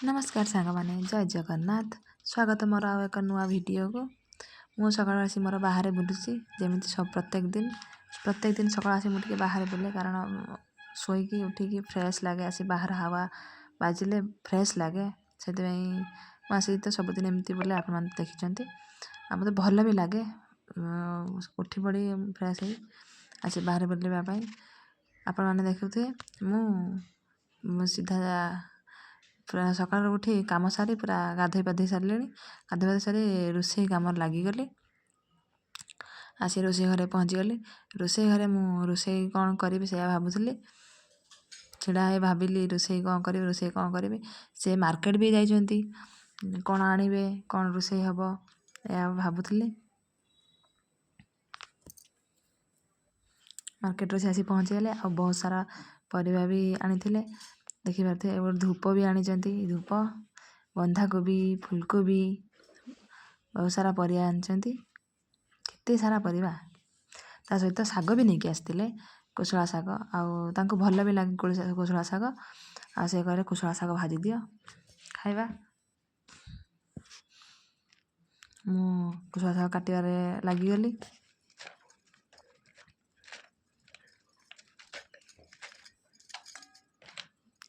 ନମସ୍କାର ସାଙ୍ଗମାନେ, ଜୟ ଜଗନ୍ନାଥ। ସ୍ୱାଗତ ମୋର ଆଉ ଏକ ନୂଆ ଭିଡ଼ିଓକୁ। ମୁଁ ସକାଳୁ ଆସି ମୋର ବାହାରେ ବୁଲୁଛି, ଯେମିତି ସବୁ ପ୍ରତ୍ୟେକ ଦିନ। ପ୍ରତ୍ୟେକ ଦିନ ସକାଳୁ ଆସି ମୁଁ ଟିକେ ବାହାରେ ବୁଲେ, କାରଣ ଶୋଇକି ଉଠିକି ଫ୍ରେଶ୍ ଲାଗେ। ଆସି ବାହାର ହାୱା ବାଜିଲେ ଫ୍ରେଶ୍ ଲାଗେ, ସେଥିପାଇଁ ମୁଁ ଆସିକି ତ ସବୁଦିନ ଏମିତି ବୁଲେ, ଆପଣମାନେ ଦେଖିଛନ୍ତି। ଆଉ ମୋତେ ଭଲ ବି ଲାଗେ ଉଠି ପଡ଼ି ଫ୍ରେଶ୍ ହେଇ ଆସି ବାହାରେ ବୁଲିବା ପାଇଁ। ଆପଣମାନେ ଦେଖୁଥିବେ, ମୁଁ ସିଧା ପୁରା ସକାଳୁ ଉଠି କାମ ସାରି ପୁରା ଗାଧୋଇ ପାଧୋଇ ସାରିଲିଣି। ଗାଧୋଇ ପାଧୋଇ ସାରି ରୋଷେଇ କାମରେ ଲାଗିଗଲି। ଆସି ରୋଷେଇ ଘରେ ପହଞ୍ଚିଗଲି। ରୋଷେଇ ଘରେ ମୁଁ ରୋଷେଇ କ'ଣ କରିବି ସେଇଆ ଭାବୁଥିଲି। ଛିଡ଼ା ହେଇ ଭାବିଲି ରୋଷେଇ କ'ଣ କରିବି, ରୋଷେଇ କ'ଣ କରିବି। ସେ ମାର୍କେଟ ବି ଯାଇଛନ୍ତି, କ'ଣ ଆଣିବେ, କ'ଣ ରୋଷେଇ ହେବ ଏହା ଭାବୁଥିଲି। ମାର୍କେଟରୁ ସେ ଆସି ପହଞ୍ଚିଗଲେ ଆଉ ବହୁତ ସାରା ପରିବା ବି ଆଣିଥିଲେ, ଦେଖିପାରୁଥିବେ। ଗୋଟେ ଧୂପ ବି ଆଣିଛନ୍ତି, ଧୂପ, ବନ୍ଧାକୋବି, ଫୁଲକୋବି, ବହୁତ ସାରା ପରିବା ଆଣିଛନ୍ତି, କେତେ ସାରା ପରିବା। ତା ସହିତ ଶାଗ ବି ନେଇକି ଆସିଥିଲେ, କୋଶଳା ଶାଗ। ଆଉ ତାଙ୍କୁ ଭଲ ବି ଲାଗେ କୋଶଳା ଶାଗ। ଆଉ ସେ କହିଲେ କୋଶଳା ଶାଗ ଭାଜି ଦିଅ ଖାଇବା। ମୁଁ କୋଶଳା ଶାଗ କାଟିବାରେ ଲାଗିଗଲି।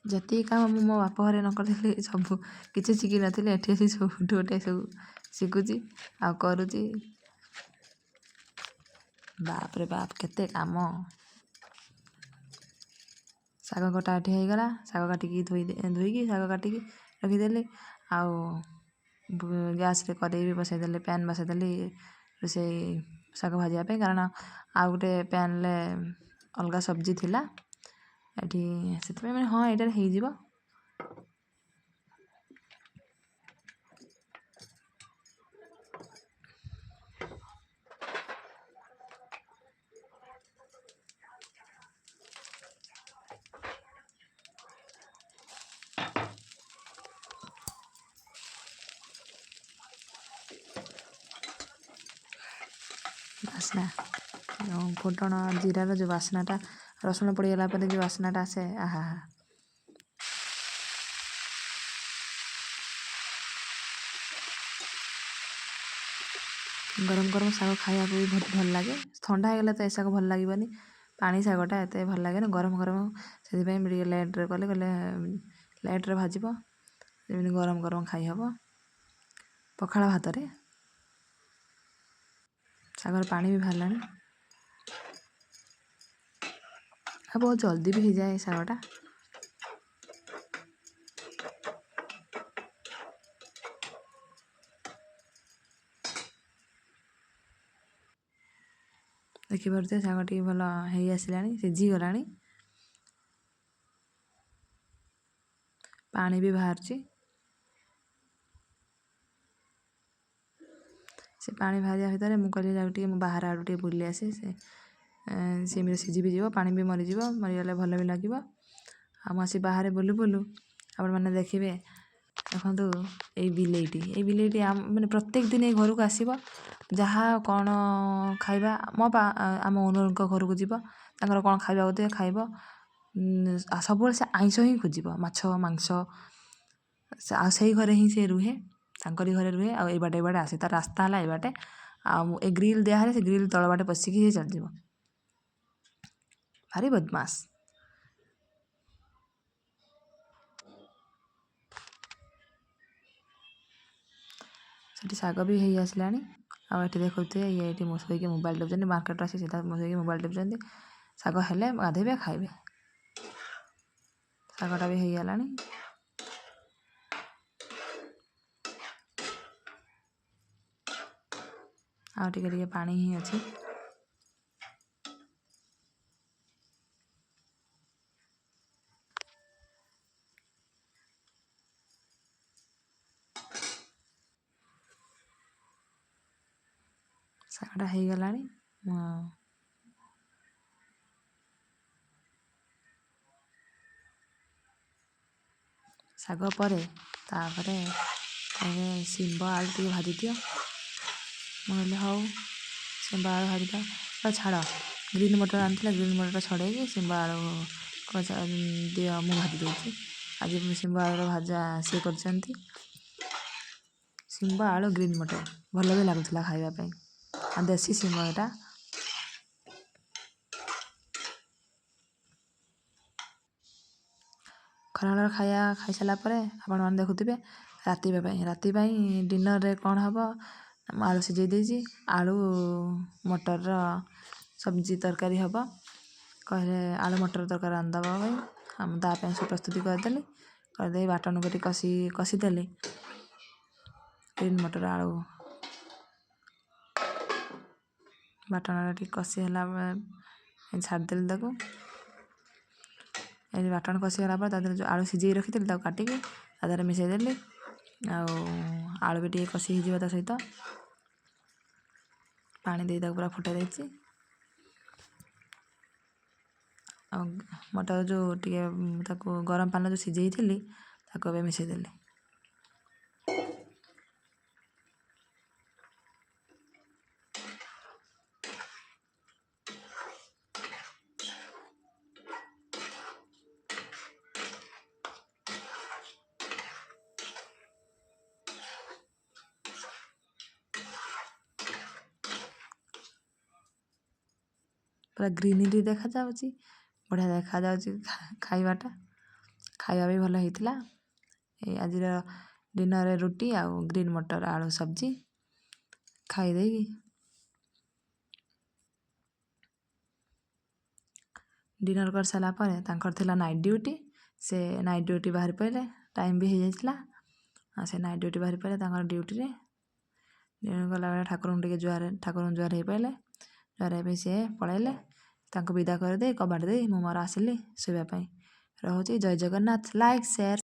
ଯେତିକି କାମ ମୁଁ ମୋ ବାପ ଘରେ ନ କରିଥିଲି, ସବୁ କିଛି ଶିଖିନଥିଲି, ଏଠି ଆସି ସବୁଠୁ ଗୋଟେ ସବୁ ଶିଖୁଛି ଆଉ କରୁଛି। ବାପରେ ବାପ, କେତେ କାମ। ଶାଗ କଟା ଏଠି ହେଇଗଲା। ଶାଗ କାଟିକି ଧୋଇକି ଶାଗ କାଟିକି ରଖିଦେଲି। ଆଉ ଗ୍ୟାସ୍ରେ କରେଇ ବି ବସାଇଦେଲି, ପ୍ୟାନ୍ ବସାଇଦେଲି ରୋଷେଇ ଶାଗ ଭାଜିବା ପାଇଁ, କାରଣ ଆଉ ଗୋଟେ ପ୍ୟାନ୍ରେ ଅଲଗା ସବଜି ଥିଲା ଏଠି, ସେଥିପାଇଁ ମାନେ ହଁ ଏଇଟାରେ ହେଇଯିବ। ବାସ୍ନା ଫୁଟଣ ଜିରାର ଯେଉଁ ବାସ୍ନାଟା, ରସୁଣ ପଡ଼ିଗଲା ପରେ ଯେଉଁ ବାସ୍ନାଟା ଆସେ, ଆହା। ଗରମ ଗରମ ଶାଗ ଖାଇବାକୁ ବି ବହୁତ ଭଲ ଲାଗେ। ଥଣ୍ଡା ହେଇଗଲେ ତ ଏ ଶାଗ ଭଲ ଲାଗିବନି, ପାଣି ଶାଗଟା ଏତେ ଭଲ ଲାଗେନି ଗରମ ଗରମ। ସେଥିପାଇଁ ମୁଁ ଟିକେ ଲେଟ୍ରେ କଲେ, କହିଲେ ଲେଟ୍ରେ ଭାଜିବ, ଯେମିତି ଗରମ ଗରମ ଖାଇହେବ ପଖାଳ ଭାତରେ। ଶାଗର ପାଣି ବି ବାହାରିଲାଣି ଆଉ ବହୁତ ଜଲ୍ଦି ବି ହେଇଯାଏ ଏ ଶାଗଟା। ଦେଖିପାରୁଥିବେ ଶାଗ ଟିକେ ଭଲ ହେଇ ଆସିଲାଣି, ସିଝିଗଲାଣି, ପାଣି ବି ବାହାରୁଛି। ସେ ପାଣି ବାହାରିବା ଭିତରେ ମୁଁ କହିଲି ଯାଉ ଟିକେ ମୁଁ ବାହାର ଆଡ଼ୁ ଟିକେ ବୁଲି ଆସେ। ସେ ସିମରେ ସିଝି ବି ଯିବ, ପାଣି ବି ମରିଯିବ, ମରିଗଲେ ଭଲ ବି ଲାଗିବ। ଆଉ ମୁଁ ଆସି ବାହାରେ ବୁଲୁ ବୁଲୁ ଆପଣମାନେ ଦେଖିବେ, ଦେଖନ୍ତୁ ଏଇ ବିଲେଇଟି, ଏଇ ବିଲେଇଟି ମାନେ ପ୍ରତ୍ୟେକ ଦିନ ଏଇ ଘରକୁ ଆସିବ, ଯାହା କ'ଣ ଖାଇବା ମୋ ଆମ ଓନରଙ୍କ ଘରକୁ ଯିବ, ତାଙ୍କର କ'ଣ ଖାଇବାକୁ ଦିଏ ଖାଇବ। ସବୁବେଳେ ସେ ଆଇଁଷ ହିଁ ଖୋଜିବ, ମାଛ ମାଂସ। ଆଉ ସେଇ ଘରେ ହିଁ ସେ ରୁହେ, ତାଙ୍କରି ଘରେ ରୁହେ। ଆଉ ଏଇ ବାଟେ ଏଇ ବାଟେ ଆସେ, ତା ରାସ୍ତା ହେଲା ଏଇ ବାଟେ। ଆଉ ଏ ଗ୍ରିଲ୍ ଦିଆହେଲେ ସେ ଗ୍ରିଲ୍ ତଳ ବାଟେ ପଶିକି ସେ ଚାଲିଯିବ। ଭାରି ବଦମାସ। ସେଠି ଶାଗ ବି ହେଇ ଆସିଲାଣି। ଆଉ ଏଠି ଦେଖୁଥିବେ ଇଏ ଏଠି ଶୋଇକି ମୋବାଇଲ୍ ଟିପୁଛନ୍ତି। ମାର୍କେଟରୁ ଆସି ସିଧା ଶୋଇକି ମୋବାଇଲ୍ ଟିପୁଛନ୍ତି। ଶାଗ ହେଲେ ଗାଧୋଇବେ, ଖାଇବେ। ଶାଗଟା ବି ହେଇଗଲାଣି। ଆଉ ଟିକେ ଟିକେ ପାଣି ହିଁ ଅଛି। ଶାଗଟା ହେଇଗଲାଣି। ମୁଁ ଶାଗ ପରେ ତାପରେ କହିଲେ ଶିମ୍ବ ଆଳୁ ଟିକେ ଭାଜି ଦିଅ। ମୁଁ କହିଲି ହଉ ଶିମ୍ବ ଆଳୁ ଭାଜିଦିଅ। ଛାଡ଼, ଗ୍ରୀନ୍ ମଟର ଆଣିଥିଲା, ଗ୍ରୀନ୍ ମଟରଟା ଛଡ଼େଇକି ଶିମ୍ବ ଆଳୁ ଦିଅ ମୁଁ ଭାଜି ଦେଉଛି। ଆଜି ଶିମ୍ବ ଆଳୁର ଭଜା ସିଏ କରିଛନ୍ତି। ଶିମ୍ବ ଆଳୁ ଗ୍ରୀନ୍ ମଟର ଭଲ ବି ଲାଗୁଥିଲା ଖାଇବା ପାଇଁ, ଆଉ ଦେଶୀ ଶିମ୍ବ ଏଇଟା। ଖରାବେଳର ଖାଇବା ଖାଇସାରିଲା ପରେ ଆପଣମାନେ ଦେଖୁଥିବେ ରାତି ପାଇଁ ଡିନରରେ କ'ଣ ହେବ। ମୁଁ ଆଳୁ ସିଝେଇ ଦେଇଛି, ଆଳୁ ମଟରର ସବଜି ତରକାରୀ ହେବ। କହିଲେ ଆଳୁ ମଟର ତରକାରୀ ରାନ୍ଧିଦେବା ପାଇଁ, ଆଉ ମୁଁ ତା ପାଇଁ ସବୁ ପ୍ରସ୍ତୁତି କରିଦେଲି। କରିଦେଇ ବାଟଣକୁ ଟିକେ କଷିଦେଲି। ଗ୍ରୀନ୍ ମଟର ଆଳୁ ବାଟଣଟା ଟିକେ କଷି ହେଲା ଛାଡ଼ିଦେଲି ତାକୁ। ଏଇ ବାଟଣ କଷିଗଲା ପରେ ତା ଦେହରେ ଯେଉଁ ଆଳୁ ସିଝେଇ ରଖିଥିଲି ତାକୁ କାଟିକି ତା ଦେହରେ ମିଶାଇ ଦେଲି। ଆଉ ଆଳୁ ବି ଟିକେ କଷି ହେଇଯିବ ତା ସହିତ। ପାଣି ଦେଇ ତାକୁ ପୁରା ଫୁଟାଇ ଦେଇଛି। ଆଉ ମଟର ଯେଉଁ ଟିକେ ତାକୁ ଗରମ ପାଣିରେ ଯେଉଁ ସିଝେଇଥିଲି ତାକୁ ଏବେ ମିଶାଇ ଦେଲି। ପୁରା ଗ୍ରୀନେରୀ ଦେଖାଯାଉଛି, ବଢ଼ିଆ ଦେଖାଯାଉଛି ଖାଇବାଟା। ଖାଇବା ବି ଭଲ ହେଇଥିଲା। ଏଇ ଆଜିର ଡିନରରେ ରୁଟି ଆଉ ଗ୍ରୀନ୍ ମଟର ଆଳୁ ସବଜି ଖାଇଦେଇକି ଡିନର କରିସାରିଲା ପରେ ତାଙ୍କର ଥିଲା ନାଇଟ୍ ଡ୍ୟୁଟି। ସେ ନାଇଟ୍ ଡ୍ୟୁଟି ବାହାରି ପଡ଼ିଲେ, ଟାଇମ୍ ବି ହେଇଯାଇଥିଲା। ଆଉ ସେ ନାଇଟ୍ ଡ୍ୟୁଟି ବାହାରି ପଡ଼ିଲେ ତାଙ୍କର ଡ୍ୟୁଟିରେ। ଗଲାବେଳେ ଠାକୁରଙ୍କୁ ଟିକେ ଜୁହାର, ଠାକୁରଙ୍କୁ ଜୁହାର ହେଇପାରିଲେ। ଜୁହାର ହେଇ ସିଏ ପଳାଇଲେ। ତାଙ୍କୁ ବିଦା କରିଦେଇ କବାଟ ଦେଇ ମୁଁ ମୋର ଆସିଲି ଶୋଇବା ପାଇଁ। ରହୁଛି, ଜୟ ଜଗନ୍ନାଥ। Like, share.